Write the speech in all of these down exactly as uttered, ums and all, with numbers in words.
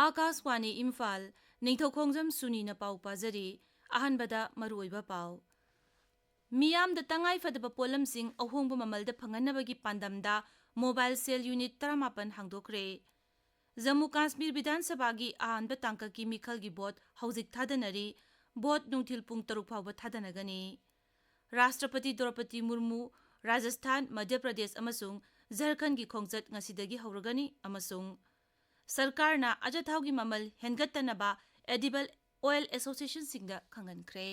ꯑꯥꯀꯥꯁꯋꯥꯅꯤ ꯏꯝꯐꯥꯜ, ꯅꯤꯡꯊꯧꯈꯣꯡꯖꯝ ꯁꯨꯅꯤꯅ ꯄꯥꯎ ꯄꯥꯖꯔꯤ꯫ ꯑꯍꯥꯟꯕꯗ ꯃꯔꯨꯑꯣꯏꯕ ꯄꯥꯎ꯫ ꯃꯤꯌꯥꯝꯗ ꯇꯉꯥꯏ ꯐꯗꯕ ꯄꯣꯠꯂꯝꯁꯤꯡ ꯑꯍꯣꯡꯕ ꯃꯃꯜꯗ ꯐꯪꯍꯟꯅꯕꯒꯤ ꯄꯥꯟꯗꯝꯗ mobile cell unit ꯇꯔꯥꯃꯥꯄꯟ ꯍꯥꯡꯗꯣꯛꯈ꯭ꯔꯦ꯫ Jammu Kashmir ꯕꯤꯙꯥꯟ ꯁꯚꯥꯒꯤ ꯑꯍꯥꯟꯕ ꯇꯥꯡꯀꯛꯀꯤ ꯃꯤꯈꯜꯒꯤ ꯚꯣꯠ ꯍꯧꯖꯤꯛ ꯊꯥꯗꯅꯔꯤ꯫ ꯚꯣꯠ ꯅꯨꯡꯊꯤꯜ ꯄꯨꯡ ꯇꯔꯨꯛ ꯐꯥꯎꯕ ꯊꯥꯗꯅꯒꯅꯤ꯫ ꯔꯥꯁꯇ꯭ꯔꯄꯇꯤ ꯗ꯭ꯔꯧꯄꯗꯤ ꯃꯨꯔꯃꯨ, ꯔꯥꯖꯁꯊꯥꯟ, ꯃꯙ꯭ꯌ ꯄ꯭ꯔꯗꯦꯁ ꯑꯃꯁꯨꯡ ꯖꯔꯈꯟꯒꯤ ꯈꯣꯡꯆꯠ ꯉꯁꯤꯗꯒꯤ ꯍꯧꯔꯒꯅꯤ ꯑꯃꯁꯨꯡ ꯁꯔꯀꯥꯔꯅ ꯑꯆꯥꯊꯥꯎꯒꯤ ꯃꯃꯜ ꯍꯦꯟꯒꯠꯇꯅꯕ edible oil associationꯁꯤꯡꯗ ꯈꯪꯍꯟꯈ꯭ꯔꯦ꯫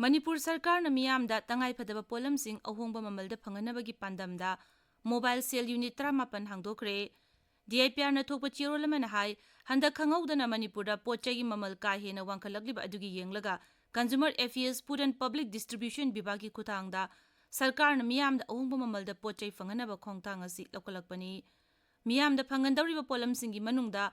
ꯃꯅꯤꯄꯨꯔ ꯁꯔꯀꯥꯔꯅ ꯃꯤꯌꯥꯝꯗ ꯇꯉꯥꯏꯐꯗꯕ ꯄꯣꯠꯂꯝꯁꯤꯡ ꯑꯍꯣꯡꯕ ꯃꯃꯜꯗ ꯐꯪꯍꯟꯅꯕꯒꯤ ꯄꯥꯟꯗꯝꯗ mobile cell unit ꯇꯔꯥꯃꯥꯄꯟ ꯍꯥꯡꯗꯣꯛꯈ꯭ꯔꯦ꯫ DIPRꯅ ꯊꯣꯛꯄ ꯆꯦꯔꯣꯜ ꯑꯃꯅ ꯍꯥꯏ, ꯍꯟꯗꯛ ꯈꯪꯍꯧꯗꯅ ꯃꯅꯤꯄꯨꯔꯗ ꯄꯣꯠ ꯆꯩꯒꯤ ꯃꯃꯜ ꯀꯥ ꯍꯦꯟꯅ ꯋꯥꯡꯈꯠꯂꯛꯂꯤꯕ ꯑꯗꯨꯒꯤ ꯌꯦꯡꯂꯒ Consumer Affairs, Food and Public Distribution ꯕꯤꯚꯥꯒꯀꯤ ꯈꯨꯠꯊꯥꯡꯗ ꯁꯔꯀꯥꯔꯅ ꯃꯤꯌꯥꯝꯗ ꯑꯍꯣꯡꯕ ꯃꯃꯜꯗ ꯄꯣꯠ ꯆꯩ ꯐꯪꯍꯟꯅꯕ ꯈꯣꯡꯊꯥꯡ ꯑꯁꯤ ꯂꯧꯈꯠꯂꯛꯄꯅꯤ꯫ ꯃꯤꯌꯥꯝꯗ ꯐꯪꯍꯟꯗꯧꯔꯤꯕ ꯄꯣꯠꯂꯝꯁꯤꯡꯒꯤ ꯃꯅꯨꯡꯗ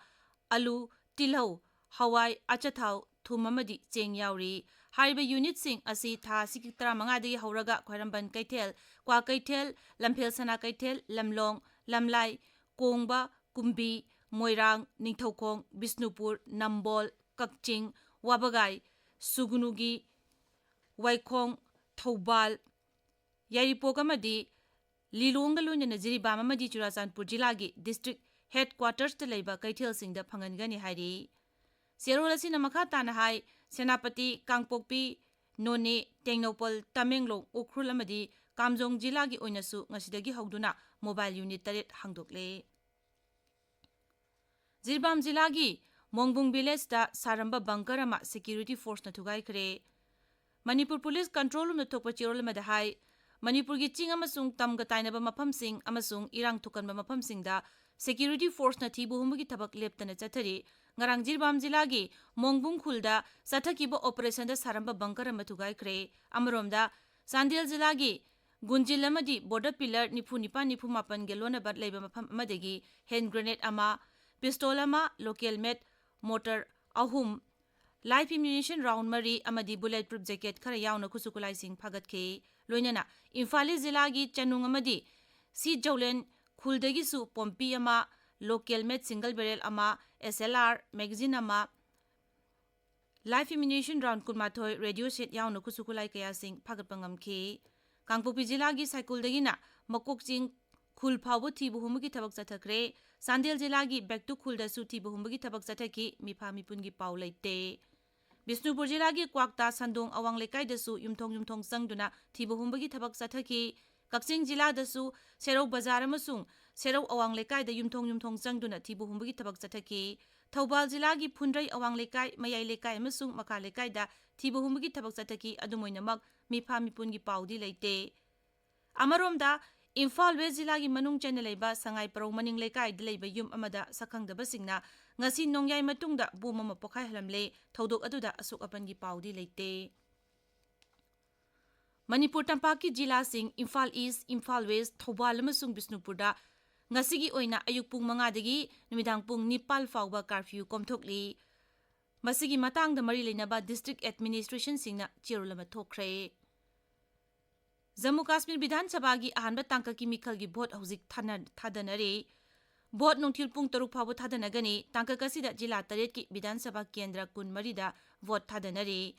ꯑꯂꯨ, ꯇꯤꯜꯍꯧ, ꯍꯋꯥꯏ, ꯑꯆꯥꯊꯥꯎ, ꯊꯨꯝ ꯑꯃꯗꯤ ꯆꯦꯡ ꯌꯥꯎꯔꯤ꯫ ꯍꯥꯏꯔꯤꯕ unitꯁꯤꯡ ꯑꯁꯤ ꯊꯥ ꯑꯁꯤꯒꯤ ꯇꯔꯥꯃꯉꯥꯗꯒꯤ ꯍꯧꯔꯒ ꯈ꯭ꯋꯥꯏꯔꯝꯕꯟ ꯀꯩꯊꯦꯜ, ꯀ꯭ꯋꯥꯀꯩꯊꯦꯜ, ꯂꯝꯐꯦꯜ ꯁꯅꯥ ꯀꯩꯊꯦꯜ, ꯂꯝꯂꯣꯡ, ꯂꯝꯂꯥꯏ, ꯀꯣꯡꯕ, ꯀꯨꯝꯕꯤ, ꯃꯣꯏꯔꯥꯡ, ꯅꯤꯡꯊꯧꯈꯣꯡ, ꯕꯤꯁꯅꯨꯄꯨꯔ, ꯅꯝꯕꯣꯜ, ꯀꯛꯆꯤꯡ, ꯋꯥꯕꯒꯥꯏ, ꯁꯨꯒꯅꯨꯒꯤ, ꯋꯥꯏꯈꯣꯡ, ꯊꯧꯕꯥꯜ, ꯌꯥꯏꯔꯤꯄꯣꯛ ꯑꯃꯗꯤ ꯂꯤꯂꯣꯡꯒ ꯂꯣꯏꯅꯅ ꯖꯤꯔꯤꯕꯥꯝ ꯑꯃꯗꯤ ꯆꯨꯔꯥꯆꯥꯟꯄꯨꯔ ꯖꯤꯂꯥꯒꯤ district headquartersꯇ ꯂꯩꯕ ꯀꯩꯊꯦꯜꯁꯤꯡꯗ ꯐꯪꯍꯟꯒꯅꯤ ꯍꯥꯏꯔꯤ꯫ ꯆꯦꯔꯣꯜ ꯑꯁꯤꯅ ꯃꯈꯥ ꯇꯥꯅ ꯍꯥꯏ, ꯁꯦꯅꯥꯄꯇꯤ, ꯀꯥꯡꯄꯣꯛꯄꯤ, ꯅꯣꯅꯦ, ꯇꯦꯡꯅꯧꯄꯜ, ꯇꯃꯦꯡꯂꯣꯡ, ꯎꯈ꯭ꯔꯨꯜ ꯑꯃꯗꯤ ꯀꯥꯝꯖꯣꯡ ꯖꯤꯂꯥꯒꯤ ꯑꯣꯏꯅꯁꯨ ꯉꯁꯤꯗꯒꯤ ꯍꯧꯗꯨꯅ mobile unit ꯇꯔꯦꯠ ꯍꯥꯡꯗꯣꯛꯂꯦ꯫ ꯖꯤꯔꯤꯕꯥꯝ ꯖꯤꯂꯥꯒꯤ ꯃꯣꯡꯕꯨꯡ villageꯇ ꯁꯥꯔꯝꯕ bunker ꯑꯃ security forceꯅ ꯊꯨꯒꯥꯏꯈ꯭ꯔꯦ꯫ ꯃꯅꯤꯄꯨꯔ police control roomꯅ ꯊꯣꯛꯄ ꯆꯦꯔꯣꯜ ꯑꯃꯗ ꯍꯥꯏ, ꯃꯅꯤꯄꯨꯔꯒꯤ ꯆꯤꯡ ꯑꯃꯁꯨꯡ ꯇꯝꯒ ꯇꯥꯏꯅꯕ ꯃꯐꯝꯁꯤꯡ ꯑꯃꯁꯨꯡ ꯏꯔꯥꯡ ꯊꯣꯛꯀꯟꯕ ꯃꯐꯝꯁꯤꯡꯗ security forceꯅ ꯊꯤꯕ ꯍꯨꯝꯕꯒꯤ ꯊꯕꯛ ꯂꯦꯞꯇꯅ ꯆꯠꯊꯔꯤ꯫ ꯉꯔꯥꯡ ꯖꯤꯔꯤꯕꯥꯝ ꯖꯤꯂꯥꯒꯤ ꯃꯣꯡꯕꯨꯡ ꯈꯨꯜꯗ ꯆꯠꯊꯈꯤꯕ operationꯗ ꯁꯥꯔꯝꯕ bunker ꯑꯃ ꯊꯨꯒꯥꯏꯈ꯭ꯔꯦ꯫ ꯑꯃꯔꯣꯝꯗ, ꯆꯥꯟꯗꯦꯜ ꯖꯤꯂꯥꯒꯤ ꯒꯨꯟꯖꯤꯜ ꯑꯃꯗꯤ border pillar ꯅꯤꯐꯨ ꯅꯤꯄꯥꯟ ꯅꯤꯐꯨ ꯃꯥꯄꯟꯒ ꯂꯣꯟꯅꯕ ꯂꯩꯕ ꯃꯐꯝ ꯑꯃꯗꯒꯤ hand grenade ꯑꯃ, pistol ꯑꯃ, local made mortar ꯑꯍꯨꯝ, Life ammunition round ꯃꯔꯤ ꯑꯃꯗꯤ bullet proof jacket ꯈꯔ ꯌꯥꯎꯅ ꯈꯨꯠꯁꯨ ꯈꯨꯠꯂꯥꯏꯁꯤꯡ ꯐꯥꯒꯠꯈꯤ꯫ ꯂꯣꯏꯅꯅ ꯏꯝꯐꯥꯜ ꯏꯁ ꯖꯤꯂꯥꯒꯤ ꯆꯅꯨꯡ ꯑꯃꯗꯤ ꯁꯤ ꯖꯧꯂꯦꯟ ꯈꯨꯜꯗꯒꯤꯁꯨ ꯄꯣꯝꯄꯤ ꯑꯃ, local made single barrel ꯑꯃ, S L R magazine ꯑꯃ, life ammunition round ꯀꯨꯟꯃꯥꯊꯣꯏ, radio set ꯌꯥꯎꯅ ꯈꯨꯠꯁꯨ ꯈꯨꯠꯂꯥꯏ ꯀꯌꯥꯁꯤꯡ ꯐꯥꯒꯠꯄ ꯉꯝꯈꯤ꯫ ꯀꯥꯡꯄꯣꯛꯄꯤ ꯖꯤꯂꯥꯒꯤ ꯁꯥꯏꯀꯨꯜꯗꯒꯤꯅ ꯃꯀꯣꯛꯆꯤꯡ ꯈꯨꯜ ꯐꯥꯎꯕ ꯊꯤꯕ ꯍꯨꯝꯕꯒꯤ ꯊꯕꯛ ꯆꯠꯊꯈ꯭ꯔꯦ꯫ ꯆꯥꯟꯗꯦꯜ ꯖꯤꯂꯥꯒꯤ ꯕꯦꯛꯇꯨ ꯈꯨꯜꯗꯁꯨ ꯊꯤꯕ ꯍꯨꯝꯕꯒꯤ ꯊꯕꯛ ꯆꯠꯊꯈꯤ꯫ ꯃꯤꯐꯥ ꯃꯤꯄꯨꯟꯒꯤ ꯄꯥꯎ ꯂꯩꯇꯦ꯫ ꯕꯤꯁꯅꯨꯄꯨꯔ ꯖꯤꯂꯥꯒꯤ ꯀ꯭ꯋꯥꯛꯇꯥ ꯁꯟꯗꯣꯡ ꯑꯋꯥꯡ ꯂꯩꯀꯥꯏꯗꯁꯨ ꯌꯨꯝꯊꯣꯡ ꯌꯨꯝꯊꯣꯡ ꯆꯪꯗꯨꯅ ꯊꯤꯕ ꯍꯨꯝꯕꯒꯤ ꯊꯕꯛ ꯆꯠꯊꯈꯤ꯫ ꯀꯛꯆꯤꯡ ꯖꯤꯂꯥꯗꯁꯨ ꯁꯦꯔꯧ ꯕꯖꯥꯔ ꯑꯃꯁꯨꯡ ꯁꯦꯔꯧ ꯑꯋꯥꯡ ꯂꯩꯀꯥꯏꯗ ꯌꯨꯝꯊꯣꯡ ꯌꯨꯝꯊꯣꯡ ꯆꯪꯗꯨꯅ ꯊꯤꯕ ꯍꯨꯝꯕꯒꯤ ꯊꯕꯛ ꯆꯠꯊꯈꯤ꯫ ꯊꯧꯕꯥꯜ ꯖꯤꯂꯥꯒꯤ ꯐꯨꯟꯗ꯭ꯔꯩ ꯑꯋꯥꯡ ꯂꯩꯀꯥꯏ, ꯃꯌꯥꯏ ꯂꯩꯀꯥꯏ ꯑꯃꯁꯨꯡ ꯃꯈꯥ ꯂꯩꯀꯥꯏꯗ ꯊꯤꯕ ꯍꯨꯝꯕꯒꯤ ꯊꯕꯛ ꯆꯠꯊꯈꯤ꯫ ꯑꯗꯨꯝ ꯑꯣꯏꯅꯃꯛ, ꯃꯤꯐꯥ ꯃꯤꯄꯨꯟꯒꯤ ꯄꯥꯎꯗꯤ ꯂꯩꯇꯦ꯫ ꯑꯃꯔꯣꯝꯗ, ꯏꯝꯐꯥꯜ ꯋꯦꯁ ꯖꯤꯂꯥꯒꯤ ꯃꯅꯨꯡ ꯆꯟꯅ ꯂꯩꯕ ꯁꯉꯥꯏ ꯄꯔꯧ ꯃꯅꯤꯡ ꯂꯩꯀꯥꯏꯗ ꯂꯩꯕ ꯌꯨꯝ ꯑꯃꯗ ꯁꯛꯈꯪꯗꯕꯁꯤꯡꯅ ꯉꯁꯤ ꯅꯣꯡꯌꯥꯏ ꯃꯇꯨꯡꯗ ꯕꯣꯝ ꯑꯃ ꯄꯣꯈꯥꯏꯍꯜꯂꯝꯂꯦ꯫ ꯊꯧꯗꯣꯛ ꯑꯗꯨꯗ ꯑꯁꯣꯛ ꯑꯄꯟꯒꯤ ꯄꯥꯎꯗꯤ ꯂꯩꯇꯦ꯫ ꯃꯅꯤꯄꯨꯔ ꯇꯝꯄꯥꯛꯀꯤ ꯖꯤꯂꯥꯁꯤꯡ ꯏꯝꯐꯥꯜ ꯏꯁ, ꯏꯝꯐꯥꯜ ꯋꯦꯁ, ꯊꯧꯕꯥꯜ ꯑꯃꯁꯨꯡ ꯕꯤꯁꯅꯨꯄꯨꯔꯗ ꯉꯁꯤꯒꯤ ꯑꯣꯏꯅ ꯑꯌꯨꯛ ꯄꯨꯡ ꯃꯉꯥꯗꯒꯤ ꯅꯨꯃꯤꯗꯥꯡ ꯄꯨꯡ ꯅꯤꯄꯥꯜ ꯐꯥꯎꯕ curfew ꯀꯣꯝꯊꯣꯛꯂꯤ꯫ ꯃꯁꯤꯒꯤ ꯃꯇꯥꯡꯗ ꯃꯔꯤ ꯂꯩꯅꯕ district administrationꯁꯤꯡꯅ ꯆꯦꯔꯣꯜ ꯑꯃ ꯊꯣꯛꯈ꯭ꯔꯦ꯫ ꯖꯝꯃꯨ ꯀꯥꯁꯃꯤꯔ ꯕꯤꯙꯥꯟ ꯁꯚꯥꯒꯤ ꯑꯍꯥꯟꯕ ꯇꯥꯡꯀꯛꯀꯤ ꯃꯤꯈꯜꯒꯤ ꯚꯣꯠ ꯍꯧꯖꯤꯛ ꯊꯥꯅ-, ꯊꯥꯗꯅꯔꯤ꯫ ꯚꯣꯠ ꯅꯨꯡꯊꯤꯜ ꯄꯨꯡ ꯇꯔꯨꯛ ꯐꯥꯎꯕ ꯊꯥꯗꯅꯒꯅꯤ꯫ ꯇꯥꯡꯀꯛ ꯑꯁꯤꯗ ꯖꯤꯂꯥ ꯇꯔꯦꯠꯀꯤ ꯕꯤꯙꯥꯟ ꯁꯚꯥ ꯀꯦꯟꯗ꯭ꯔ ꯀꯨꯟꯃꯔꯤꯗ ꯚꯣꯠ ꯊꯥꯗꯅꯔꯤ꯫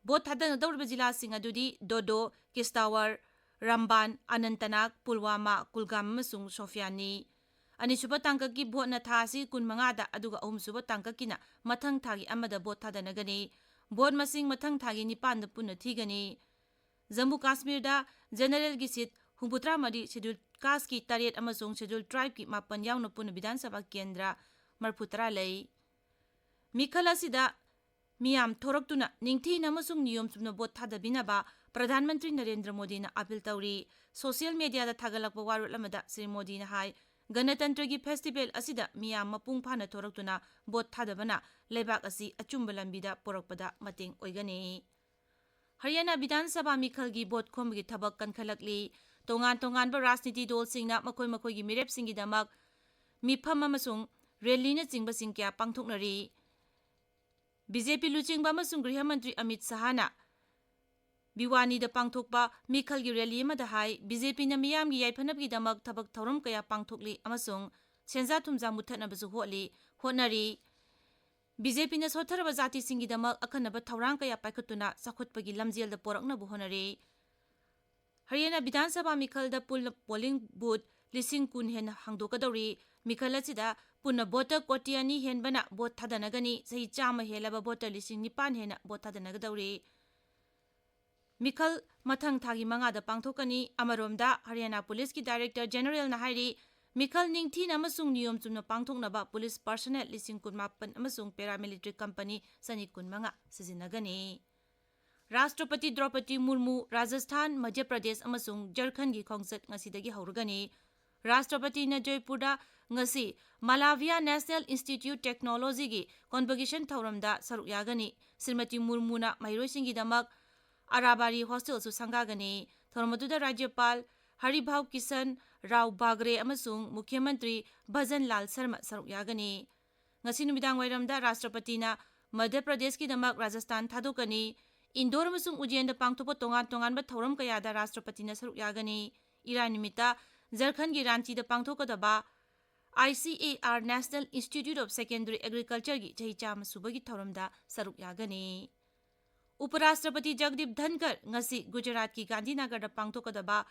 ꯚꯣꯠ ꯊꯥꯗꯅꯗꯧꯔꯤꯕ ꯖꯤꯂꯥꯁꯤꯡ ꯑꯗꯨꯗꯤ ꯗꯣꯗꯣ, ꯀꯤꯁꯇꯋꯥꯔ, ꯔꯝꯕꯥꯟ, ꯑꯅꯟꯇꯅꯥꯒ, ꯄꯨꯜꯋꯥꯃꯥ, ꯀꯨꯜꯒꯥꯝ ꯑꯃꯁꯨꯡ ꯁꯣꯐꯤꯌꯥꯟꯅꯤ꯫ ꯑꯅꯤꯁꯨꯕ ꯇꯥꯡꯀꯛꯀꯤ ꯚꯣꯠꯅ ꯊꯥ ꯑꯁꯤ ꯀꯨꯟꯃꯉꯥꯗ, ꯑꯗꯨꯒ ꯑꯍꯨꯝꯁꯨꯕ ꯇꯥꯡꯀꯛꯀꯤꯅ ꯃꯊꯪ ꯊꯥꯒꯤ ꯑꯃꯗ ꯚꯣꯠ ꯊꯥꯗꯅꯒꯅꯤ꯫ ꯚꯣꯠ ꯃꯁꯤꯡ ꯃꯊꯪ ꯊꯥꯒꯤ ꯅꯤꯄꯥꯟꯗ ꯄꯨꯟꯅ ꯊꯤꯒꯅꯤ꯫ ꯖꯝꯃꯨ ꯀꯥꯁꯃꯤꯔꯗ ꯖꯦꯅꯔꯦꯜꯒꯤ ꯁꯤꯠ ꯍꯨꯝꯐꯨꯇꯔꯥ ꯃꯔꯤ, ꯁꯦꯗ꯭ꯌꯨꯜ ꯀꯥꯁꯀꯤ ꯇꯔꯦꯠ ꯑꯃꯁꯨꯡ ꯁꯦꯗ꯭ꯌꯨꯜ ꯇ꯭ꯔꯥꯏꯕꯀꯤ ꯃꯥꯄꯟ ꯌꯥꯎꯅ ꯄꯨꯟꯅ ꯕꯤꯙꯥꯟ ꯁꯚꯥ ꯀꯦꯟꯗ꯭ꯔ ꯃꯔꯤꯐꯨꯇꯔꯥ ꯂꯩ꯫ ꯃꯤꯈꯜ ꯑꯁꯤꯗ ꯃꯤꯌꯥꯝ ꯊꯣꯔꯛꯇꯨꯅ ꯅꯤꯡꯊꯤꯅ ꯑꯃꯁꯨꯡ ꯅꯤꯌꯣꯝ ꯆꯨꯝꯅ ꯚꯣꯠ ꯊꯥꯗꯕꯤꯅꯕ ꯄ꯭ꯔꯙꯥꯟ ꯃꯟꯇ꯭ꯔꯤ ꯅꯔꯦꯟꯗ꯭ꯔ ꯃꯣꯗꯤꯅ ꯑꯥꯄꯤꯜ ꯇꯧꯔꯤ꯫ ꯁꯣꯁꯤꯌꯦꯜ ꯃꯤꯗꯤꯌꯥꯗ ꯊꯥꯒꯠꯂꯛꯄ ꯋꯥꯔꯣꯜ ꯑꯃꯗ ꯁ꯭ꯔꯤ ꯃꯣꯗꯤꯅ ꯍꯥꯏ, ꯒꯅꯇꯟꯇ꯭ꯔꯒꯤ ꯐꯦꯁꯇꯤꯚꯦꯜ ꯑꯁꯤꯗ ꯃꯤꯌꯥꯝ ꯃꯄꯨꯡ ꯐꯥꯅ ꯊꯣꯔꯛꯇꯨꯅ ꯚꯣꯠ ꯊꯥꯗꯕꯅ ꯂꯩꯕꯥꯛ ꯑꯁꯤ ꯑꯆꯨꯝꯕ ꯂꯝꯕꯤꯗ ꯄꯨꯔꯛꯄꯗ ꯃꯇꯦꯡ ꯑꯣꯏꯒꯅꯤ꯫ ꯍꯔꯤꯌꯥꯅꯥ ꯕꯤꯙꯥꯟ ꯁꯚꯥ ꯃꯤꯈꯜꯒꯤ ꯚꯣꯠ ꯈꯣꯝꯕꯒꯤ ꯊꯕꯛ ꯀꯟꯈꯠꯂꯛꯂꯤ꯫ ꯇꯣꯉꯥꯟ ꯇꯣꯉꯥꯟꯕ ꯔꯥꯖꯅꯤꯇꯤ ꯗꯜꯁꯤꯡꯅ ꯃꯈꯣꯏ ꯃꯈꯣꯏꯒꯤ ꯃꯤꯔꯦꯞꯁꯤꯡꯒꯤꯗꯃꯛ ꯃꯤꯐꯝ ꯑꯃꯁꯨꯡ ꯔꯦꯂꯤꯅꯆꯤꯡꯕꯁꯤꯡ ꯀꯌꯥ ꯄꯥꯡꯊꯣꯛꯅꯔꯤ꯫ ꯕꯤ ꯖꯦ ꯄꯤ ꯂꯨꯆꯤꯡꯕ ꯑꯃꯁꯨꯡ ꯒ꯭ꯔꯤꯍ ꯃꯟꯇ꯭ꯔꯤ ꯑꯃꯤꯠ ꯁꯍꯥꯅ ꯚꯤꯋꯥꯅꯤꯗ ꯄꯥꯡꯊꯣꯛꯄ ꯃꯤꯈꯜꯒꯤ ꯔꯦꯂꯤ ꯑꯃꯗ ꯍꯥꯏ, ꯕꯤ ꯖꯦ ꯄꯤꯅ ꯃꯤꯌꯥꯝꯒꯤ ꯌꯥꯏꯐꯅꯕꯒꯤꯗꯃꯛ ꯊꯕꯛ ꯊꯧꯔꯝ ꯀꯌꯥ ꯄꯥꯡꯊꯣꯛꯂꯤ ꯑꯃꯁꯨꯡ ꯁꯦꯟꯖꯥ ꯊꯨꯝꯖꯥ ꯃꯨꯠꯊꯠꯅꯕꯁꯨ ꯍꯣꯠꯂꯤ, ꯍꯣꯠꯅꯔꯤ꯫ ꯕꯤ ꯖꯦ ꯄꯤꯅ ꯁꯣꯠꯊꯔꯕ ꯖꯥꯇꯤꯁꯤꯡꯒꯤꯗꯃꯛ ꯑꯈꯟꯅꯕ ꯊꯧꯔꯥꯡ ꯀꯌꯥ ꯄꯥꯏꯈꯠꯇꯨꯅ ꯆꯥꯎꯈꯠꯄꯒꯤ ꯂꯝꯖꯦꯜꯗ ꯄꯣꯔꯛꯅꯕ ꯍꯣꯠꯅꯔꯤ꯫ ꯍꯔꯤꯌꯥꯅꯥ ꯕꯤꯙꯥꯟ ꯁꯚꯥ ꯃꯤꯈꯜꯗ ꯄꯨꯟꯅ ꯄꯣꯂꯤꯡ ꯕꯨꯊ ꯂꯤꯁꯤꯡ ꯀꯨꯟ ꯍꯦꯟꯅ ꯍꯥꯡꯗꯣꯛꯀꯗꯧꯔꯤ꯫ ꯃꯤꯈꯜ ꯑꯁꯤꯗ ꯄꯨꯟꯅ ꯚꯣꯇꯔ ꯀꯣꯇꯤ ꯑꯅꯤ ꯍꯦꯟꯕꯅ ꯚꯣꯠ ꯊꯥꯗꯅꯒꯅꯤ꯫ ꯆꯍꯤ ꯆꯥꯝꯃ ꯍꯦꯜꯂꯕ ꯚꯣꯇꯔ ꯂꯤꯁꯤꯡ ꯅꯤꯄꯥꯟ ꯍꯦꯟꯅ ꯚꯣꯠ ꯊꯥꯗꯅꯒꯗꯧꯔꯤ꯫ ꯃꯤꯈꯜ ꯃꯊꯪ ꯊꯥꯒꯤ ꯃꯉꯥꯗ ꯄꯥꯡꯊꯣꯛꯀꯅꯤ꯫ ꯑꯃꯔꯣꯝꯗ, ꯍꯔꯤꯌꯥꯅꯥ ꯄꯨꯂꯤꯁꯀꯤ ꯗꯥꯏꯔꯦꯛꯇꯔ ꯖꯦꯅꯔꯦꯜꯅ ꯍꯥꯏꯔꯤ, ꯃꯤꯈꯜ ꯅꯤꯡꯊꯤꯅ ꯑꯃꯁꯨꯡ ꯅꯤꯌꯣꯝ ꯆꯨꯝꯅ ꯄꯥꯡꯊꯣꯛꯅꯕ ꯄꯨꯂꯤꯁ ꯄꯔꯁꯅꯦꯜ ꯂꯤꯁꯤꯡ ꯀꯨꯟꯃꯥꯄꯟ ꯑꯃꯁꯨꯡ ꯄꯦꯔꯥꯃꯤꯂꯤꯇꯔꯤ ꯀꯝꯄꯅꯤ ꯆꯅꯤ ꯀꯨꯟꯃꯉꯥ ꯁꯤꯖꯤꯟꯅꯒꯅꯤ꯫ ꯔꯥꯁꯇ꯭ꯔꯄꯇꯤ ꯗ꯭ꯔꯧꯄꯗꯤ ꯃꯨꯔꯃꯨ ꯔꯥꯖꯁꯊꯥꯟ, ꯃꯙ꯭ꯌ ꯄ꯭ꯔꯗꯦꯁ ꯑꯃꯁꯨꯡ ꯖꯔꯈꯟꯒꯤ ꯈꯣꯡꯆꯠ ꯉꯁꯤꯗꯒꯤ ꯍꯧꯔꯒꯅꯤ꯫ ꯔꯥꯁꯇ꯭ꯔꯄꯇꯤꯅ ꯖꯣꯏꯄꯨꯔꯗ ꯉꯁꯤ ꯃꯥꯂꯥꯚꯤꯌꯥ ꯅꯦꯁꯅꯦꯜ ꯏꯟꯁꯇꯤꯇ꯭ꯌꯨꯠ ꯇꯦꯛꯅꯣꯂꯣꯖꯤꯒꯤ ꯀꯣꯟꯚꯣꯀꯦꯁꯟ ꯊꯧꯔꯝꯗ ꯁꯔꯨꯛ ꯌꯥꯒꯅꯤ꯫ ꯁ꯭ꯔꯤꯃꯇꯤ ꯃꯨꯔꯃꯨꯅ ꯃꯍꯩꯔꯣꯏꯁꯤꯡꯒꯤꯗꯃꯛ ꯑꯔꯥꯕꯥꯔꯤ ꯍꯣꯁꯇꯦꯜꯁꯨ ꯁꯪꯒꯥꯒꯅꯤ꯫ ꯊꯧꯔꯝ ꯑꯗꯨꯗ ꯔꯥꯖ꯭ꯌꯄꯥꯜ ꯍꯔꯤꯚꯥꯎ ꯀꯤꯁꯟ ꯔꯥꯎ ꯕꯥꯒ꯭ꯔꯦ ꯑꯃꯁꯨꯡ ꯃꯨꯈ꯭ꯌ ꯃꯟꯇ꯭ꯔꯤ ꯚꯖꯟ ꯂꯥꯜ ꯁꯔꯃ ꯁꯔꯨꯛ ꯌꯥꯒꯅꯤ꯫ ꯉꯁꯤ ꯅꯨꯃꯤꯗꯥꯡ ꯋꯥꯏꯔꯝꯗ ꯔꯥꯁꯇ꯭ꯔꯄꯇꯤꯅ ꯃꯙ꯭ꯌ ꯄ꯭ꯔꯗꯦꯁꯀꯤꯗꯃꯛ ꯔꯥꯖꯁꯊꯥꯟ ꯊꯥꯗꯣꯛꯀꯅꯤ꯫ ꯏꯟꯗꯣꯔ ꯑꯃꯁꯨꯡ ꯎꯖꯦꯟꯗ ꯄꯥꯡꯊꯣꯛꯄ ꯇꯣꯉꯥꯟ ꯇꯣꯉꯥꯟꯕ ꯊꯧꯔꯝ ꯀꯌꯥꯗ ꯔꯥꯁꯇ꯭ꯔꯄꯇꯤꯅ ꯁꯔꯨꯛ ꯌꯥꯒꯅꯤ꯫ ꯏꯔꯥꯏ ꯅꯨꯃꯤꯠꯇ ꯖꯔꯈꯟꯒꯤ ꯔꯥꯟꯆꯤꯗ ꯄꯥꯡꯊꯣꯛꯀꯗꯕ I C A R National Institute of Secondary Agricultureꯒꯤ ꯆꯍꯤ ꯆꯥꯝꯃ ꯁꯨꯕꯒꯤ ꯊꯧꯔꯝꯗ ꯁꯔꯨꯛ ꯌꯥꯒꯅꯤ꯫ ꯎꯄꯔꯥꯁꯇ꯭ꯔꯄꯇꯤ ꯖꯒꯗꯤꯞ ꯙꯟꯀꯔ ꯉꯁꯤ ꯒꯨꯖꯔꯥꯠꯀꯤ ꯒꯥꯟꯙꯤꯅꯒꯔꯗ ꯄꯥꯡꯊꯣꯛꯀꯗꯕ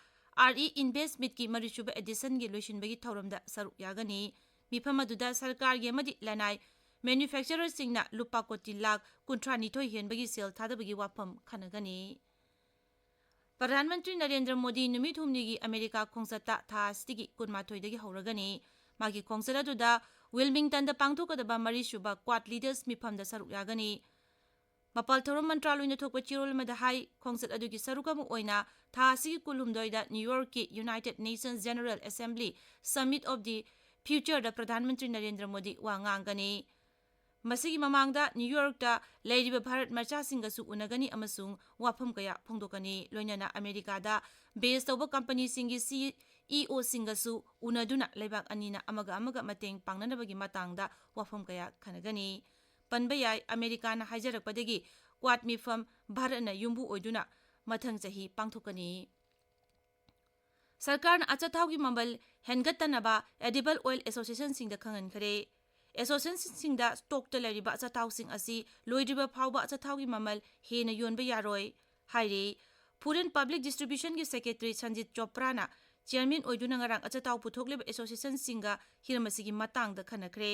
RE Invest Meetꯀꯤ ꯃꯔꯤꯁꯨꯕ ꯑꯦꯗꯤꯁꯟꯒꯤ ꯂꯣꯏꯁꯤꯟꯕꯒꯤ ꯊꯧꯔꯝꯗ ꯁꯔꯨꯛ ꯌꯥꯒꯅꯤ꯫ ꯃꯤꯐꯝ ꯑꯗꯨꯗ ꯁꯔꯀꯥꯔꯒꯤ ꯑꯃꯗꯤ ꯂꯅꯥꯏ ꯃꯦꯅ꯭ꯌꯨꯐꯦꯛꯆꯔꯔꯁꯤꯡꯅ ꯂꯨꯄꯥ ꯀꯣꯇꯤ ꯂꯥꯈ ꯀꯨꯟꯊ꯭ꯔꯥ ꯅꯤꯊꯣꯏ ꯍꯦꯟꯕꯒꯤ ꯁꯦꯜ ꯊꯥꯗꯕꯒꯤ ꯋꯥꯐꯝ ꯈꯟꯅꯒꯅꯤ꯫ ꯄ꯭ꯔꯙꯥꯟ ꯃꯟꯇ꯭ꯔꯤ ꯅꯔꯦꯟꯗ꯭ꯔ ꯃꯣꯗꯤ ꯅꯨꯃꯤꯠ ꯍꯨꯝꯅꯤꯒꯤ ꯑꯃꯦꯔꯤꯀꯥ ꯈꯣꯡꯆꯠꯇ ꯊꯥ ꯑꯁꯤꯒꯤ ꯀꯨꯟꯃꯥꯊꯣꯏꯗꯒꯤ ꯍꯧꯔꯒꯅꯤ꯫ ꯃꯥꯒꯤ ꯈꯣꯡꯆꯠ ꯑꯗꯨꯗ ꯋꯤꯜꯃꯤꯡꯇꯟꯗ ꯄꯥꯡꯊꯣꯛꯀꯗꯕ ꯃꯔꯤꯁꯨꯕ Quad Leaders ꯃꯤꯐꯝꯗ ꯁꯔꯨꯛ ꯌꯥꯒꯅꯤ꯫ ꯃꯄꯥꯜ ꯊꯧꯔꯝ ꯃꯟꯇ꯭ꯔꯥꯂꯣꯏꯅ ꯊꯣꯛꯄ ꯆꯦꯔꯣꯜ ꯑꯃꯗ ꯍꯥꯏ, ꯈꯣꯡꯆꯠ ꯑꯗꯨꯒꯤ ꯁꯔꯨꯛ ꯑꯃ ꯑꯣꯏꯅ ꯊꯥ ꯑꯁꯤꯒꯤ ꯀꯨꯟꯍꯨꯝꯗꯣꯏꯗ ꯅ꯭ꯌꯨ ꯌꯣꯔꯛꯀꯤ United Nations General Assembly Summit of the Futureꯗ ꯄ꯭ꯔꯙꯥꯟ ꯃꯟꯇ꯭ꯔꯤ ꯅꯔꯦꯟꯗ꯭ꯔ ꯃꯣꯗꯤ ꯋꯥ ꯉꯥꯡꯒꯅꯤ꯫ ꯃꯁꯤꯒꯤ ꯃꯃꯥꯡꯗ ꯅ꯭ꯌꯨ ꯌꯣꯔꯛꯇ ꯂꯩꯔꯤꯕ ꯚꯥꯔꯠ ꯃꯆꯥꯁꯤꯡꯒꯁꯨ ꯎꯅꯒꯅꯤ ꯑꯃꯁꯨꯡ ꯋꯥꯐꯝ ꯀꯌꯥ ꯐꯣꯡꯗꯣꯛꯀꯅꯤ꯫ ꯂꯣꯏꯅꯅ ꯑꯃꯦꯔꯤꯀꯥꯗ ꯕꯦꯁ ꯇꯧꯕ ꯀꯝꯄꯅꯤꯁꯤꯡꯒꯤ ꯁꯤ ꯏ ꯑꯣꯁꯤꯡꯒꯁꯨ ꯎꯅꯗꯨꯅ ꯂꯩꯕꯥꯛ ꯑꯅꯤꯅ ꯑꯃꯒ ꯑꯃꯒ ꯃꯇꯦꯡ ꯄꯥꯡꯅꯅꯕꯒꯤ ꯃꯇꯥꯡꯗ ꯋꯥꯐꯝ ꯀꯌꯥ ꯈꯟꯅꯒꯅꯤ꯫ ꯄꯟꯕ ꯌꯥꯏ꯫ ꯑꯃꯦꯔꯤꯀꯥꯅ ꯍꯥꯏꯖꯔꯛꯄꯗꯒꯤ ꯀ꯭ꯋꯥꯗ ꯃꯤꯐꯝ ꯚꯥꯔꯠꯅ ꯌꯨꯝꯕꯨ ꯑꯣꯏꯗꯨꯅ ꯃꯊꯪ ꯆꯍꯤ ꯄꯥꯡꯊꯣꯛꯀꯅꯤ꯫ ꯁꯔꯀꯥꯔꯅ ꯑꯆꯥꯊꯥꯎꯒꯤ ꯃꯃꯜ ꯍꯦꯟꯒꯠꯇꯅꯕ edible oil associationꯁꯤꯡꯗ ꯈꯪꯍꯟꯈ꯭ꯔꯦ꯫ Associationꯁꯤꯡꯗ stockꯇ ꯂꯩꯔꯤꯕ ꯑꯆꯥꯊꯥꯎꯁꯤꯡ ꯑꯁꯤ ꯂꯣꯏꯗ꯭ꯔꯤꯕ ꯐꯥꯎꯕ ꯑꯆꯥꯊꯥꯎꯒꯤ ꯃꯃꯜ ꯍꯦꯟꯅ ꯌꯣꯟꯕ ꯌꯥꯔꯣꯏ ꯍꯥꯏꯔꯤ꯫ Food and Public Distributionꯒꯤ Secretary Sanjit ꯆꯣꯄ꯭ꯔꯥꯅ chairman ꯑꯣꯏꯗꯨꯅ ꯉꯔꯥꯡ ꯑꯆꯥꯊꯥꯎ ꯄꯨꯊꯣꯛꯂꯤꯕ associationꯁꯤꯡꯒ ꯍꯤꯔꯝ ꯑꯁꯤꯒꯤ ꯃꯇꯥꯡꯗ ꯈꯟꯅꯈ꯭ꯔꯦ꯫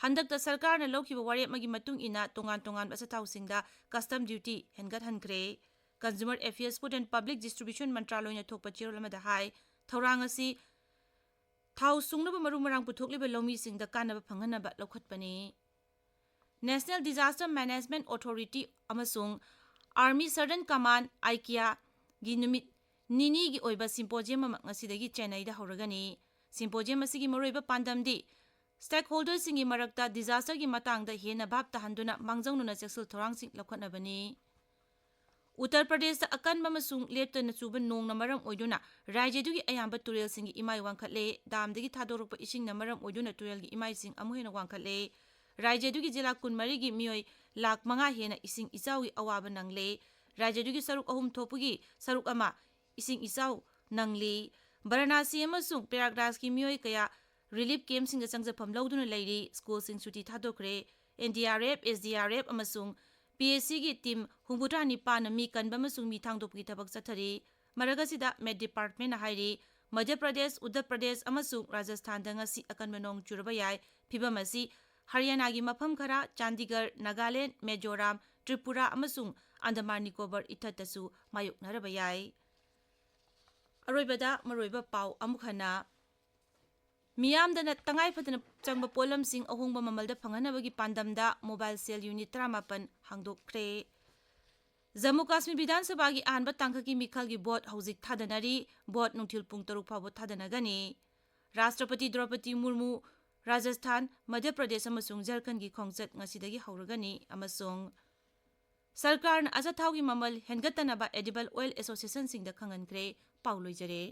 ꯍꯟꯗꯛꯇ ꯁꯔꯀꯥꯔꯅ ꯂꯧꯈꯤꯕ ꯋꯥꯔꯦꯞ ꯑꯃꯒꯤ ꯃꯇꯨꯡ ꯏꯟꯅ ꯇꯣꯉꯥꯟ ꯇꯣꯉꯥꯟꯕ ꯑꯆꯥꯊꯥꯎꯁꯤꯡꯗ custom duty ꯍꯦꯟꯒꯠꯍꯟꯈ꯭ꯔꯦ꯫ Consumer Affairs, Food and Public Distribution ꯃꯟꯇ꯭ꯔꯥꯂꯣꯏꯅ ꯊꯣꯛꯄ ꯆꯦꯔꯣꯜ ꯑꯃꯗ ꯍꯥꯏ, ꯊꯧꯔꯥꯡ ꯑꯁꯤ ꯊꯥꯎ ꯁꯨꯡꯅꯕ ꯃꯔꯨ ꯃꯔꯥꯡ ꯄꯨꯊꯣꯛꯂꯤꯕ ꯂꯧꯃꯤꯁꯤꯡꯗ ꯀꯥꯟꯅꯕ ꯐꯪꯍꯟꯅꯕ ꯂꯧꯈꯠꯄꯅꯤ꯫ National Disaster Management Authority ꯑꯃꯁꯨꯡ Army Southern Command, ꯑꯥꯏꯀꯤꯌꯥꯒꯤ ꯅꯨꯃꯤꯠ ꯅꯤꯅꯤꯒꯤ ꯑꯣꯏꯕ symposium ꯑꯃ ꯉꯁꯤꯗꯒꯤ ꯆꯦꯟꯅꯩꯗ ꯍꯧꯔꯒꯅꯤ꯫ Symposium ꯑꯁꯤꯒꯤ ꯃꯔꯨꯑꯣꯏꯕ ꯄꯥꯟꯗꯝꯗꯤ stakeholderꯁꯤꯡꯒꯤ ꯃꯔꯛꯇ disasterꯒꯤ ꯃꯇꯥꯡꯗ ꯍꯦꯟꯅ ꯚꯥꯞ ꯇꯥꯍꯟꯗꯨꯅ ꯃꯥꯡꯖꯧꯅꯅ ꯆꯦꯛꯁꯤꯜ ꯊꯧꯔꯥꯡꯁꯤꯡ ꯂꯧꯈꯠꯅꯕꯅꯤ꯫ ꯎꯠꯇꯔ ꯄ꯭ꯔꯗꯦꯁꯇ ꯑꯀꯟꯕ ꯑꯃꯁꯨꯡ ꯂꯦꯞꯇꯅ ꯆꯨꯕ ꯅꯣꯡꯅ ꯃꯔꯝ ꯑꯣꯏꯗꯨꯅ ꯔꯥꯖ꯭ꯌꯗꯨꯒꯤ ꯑꯌꯥꯝꯕ ꯇꯨꯔꯦꯜꯁꯤꯡꯒꯤ ꯏꯃꯥꯏ ꯋꯥꯡꯈꯠꯂꯦ꯫ ꯗꯥꯝꯗꯒꯤ ꯊꯥꯗꯣꯔꯛꯄ ꯏꯁꯤꯡꯅ ꯃꯔꯝ ꯑꯣꯏꯗꯨꯅ ꯇꯨꯔꯦꯜꯒꯤ ꯏꯃꯥꯏꯁꯤꯡ ꯑꯃꯨꯛ ꯍꯦꯟꯅ ꯋꯥꯡꯈꯠꯂꯦ꯫ ꯔꯥꯖ꯭ꯌꯗꯨꯒꯤ ꯖꯤꯂꯥ ꯀꯨꯟꯃꯔꯤꯒꯤ ꯃꯤꯑꯣꯏ ꯂꯥꯈ ꯃꯉꯥ ꯍꯦꯟꯅ ꯏꯁꯤꯡ ꯏꯆꯥꯎꯒꯤ ꯑꯋꯥꯕ ꯅꯪꯂꯦ꯫ ꯔꯥꯖ꯭ꯌꯗꯨꯒꯤ ꯁꯔꯨꯛ ꯑꯍꯨꯝ ꯊꯣꯛꯄꯒꯤ ꯁꯔꯨꯛ ꯑꯃ ꯏꯁꯤꯡ ꯏꯆꯥꯎ ꯅꯪꯂꯤ꯫ ꯕꯔꯥꯅꯥꯁꯤ ꯑꯃꯁꯨꯡ ꯄ꯭ꯔꯌꯥꯒꯔꯥꯖꯀꯤ ꯃꯤꯑꯣꯏ ꯀꯌꯥ relief campꯁꯤꯡꯗ ꯆꯪꯖꯐꯝ ꯂꯧꯗꯨꯅ ꯂꯩꯔꯤ꯫ ꯁ꯭ꯀꯨꯜꯁꯤꯡ ꯁꯨꯇꯤ ꯊꯥꯗꯣꯛꯈ꯭ꯔꯦ꯫ NDRF, SDRF ꯑꯃꯁꯨꯡ PHCꯒꯤ team ꯍꯨꯝꯐꯨꯇꯔꯥ ꯅꯤꯄꯥꯟꯅ ꯃꯤ ꯀꯟꯕ ꯑꯃꯁꯨꯡ ꯃꯤ ꯊꯥꯡꯗꯣꯛꯄꯒꯤ ꯊꯕꯛ ꯆꯠꯊꯔꯤ꯫ ꯃꯔꯛ ꯑꯁꯤꯗ Met Departmentꯅ ꯍꯥꯏꯔꯤ, ꯃꯙ꯭ꯌ ꯄ꯭ꯔꯗꯦꯁ, ꯎꯠꯇꯔ ꯄ꯭ꯔꯗꯦꯁ ꯑꯃꯁꯨꯡ ꯔꯥꯖꯁꯊꯥꯟꯗ ꯉꯁꯤ ꯑꯀꯟꯕ ꯅꯣꯡ ꯆꯨꯔꯕ ꯌꯥꯏ꯫ ꯐꯤꯚꯝ ꯑꯁꯤ ꯍꯔꯤꯌꯥꯅꯥꯒꯤ ꯃꯐꯝ ꯈꯔ, ꯆꯥꯟꯗꯤꯒꯔ, ꯅꯥꯒꯥꯂꯦꯟ, ꯃꯤꯖꯣꯔꯥꯝ, ꯇ꯭ꯔꯤꯄꯨꯔꯥ ꯑꯃꯁꯨꯡ ꯑꯟꯗꯃꯥꯟ ꯅꯤꯀꯣꯕꯔ ꯏꯊꯠꯇꯁꯨ ꯃꯥꯌꯣꯛꯅꯔꯕ ꯌꯥꯏ꯫ ꯑꯔꯣꯏꯕꯗ ꯃꯔꯨꯑꯣꯏꯕ ꯄꯥꯎ ꯑꯃꯨꯛ ꯍꯟꯅ꯫ ꯃꯤꯌꯥꯝꯗꯅ ꯇꯉꯥꯏ ꯐꯗꯅ ꯆꯪꯕ ꯄꯣꯠꯂꯝꯁꯤꯡ ꯑꯍꯣꯡꯕ ꯃꯃꯜꯗ ꯐꯪꯍꯟꯅꯕꯒꯤ ꯄꯥꯟꯗꯝꯗ mobile cell unit ꯇꯔꯥꯃꯥꯄꯟ ꯍꯥꯡꯗꯣꯛꯈ꯭ꯔꯦ꯫ Jammu Kashmir ꯕꯤꯙꯥꯟ ꯁꯚꯥꯒꯤ ꯑꯍꯥꯟꯕ ꯇꯥꯡꯀꯛꯀꯤ ꯃꯤꯈꯜꯒꯤ vote ꯍꯧꯖꯤꯛ ꯊꯥꯗꯅꯔꯤ꯫ Vote ꯅꯨꯡꯊꯤꯜ ꯄꯨꯡ ꯇꯔꯨꯛ ꯐꯥꯎꯕ ꯊꯥꯗꯅꯒꯅꯤ꯫ ꯔꯥꯁꯇ꯭ꯔꯄꯇꯤ ꯗ꯭ꯔꯧꯄꯗꯤ ꯃꯨꯔꯃꯨ ꯔꯥꯖꯁꯊꯥꯟ, ꯃꯙ꯭ꯌ ꯄ꯭ꯔꯗꯦꯁ ꯑꯃꯁꯨꯡ ꯖꯔꯈꯟꯒꯤ ꯈꯣꯡꯆꯠ ꯉꯁꯤꯗꯒꯤ ꯍꯧꯔꯒꯅꯤ ꯑꯃꯁꯨꯡ ꯁꯔꯀꯥꯔꯅ ꯑꯆꯥꯊꯥꯎꯒꯤ ꯃꯃꯜ ꯍꯦꯟꯒꯠꯇꯅꯕ edible oil associationꯁꯤꯡꯗ ꯈꯪꯍꯟꯈ꯭ꯔꯦ꯫ ꯄꯥꯎ ꯂꯣꯏꯖꯔꯦ꯫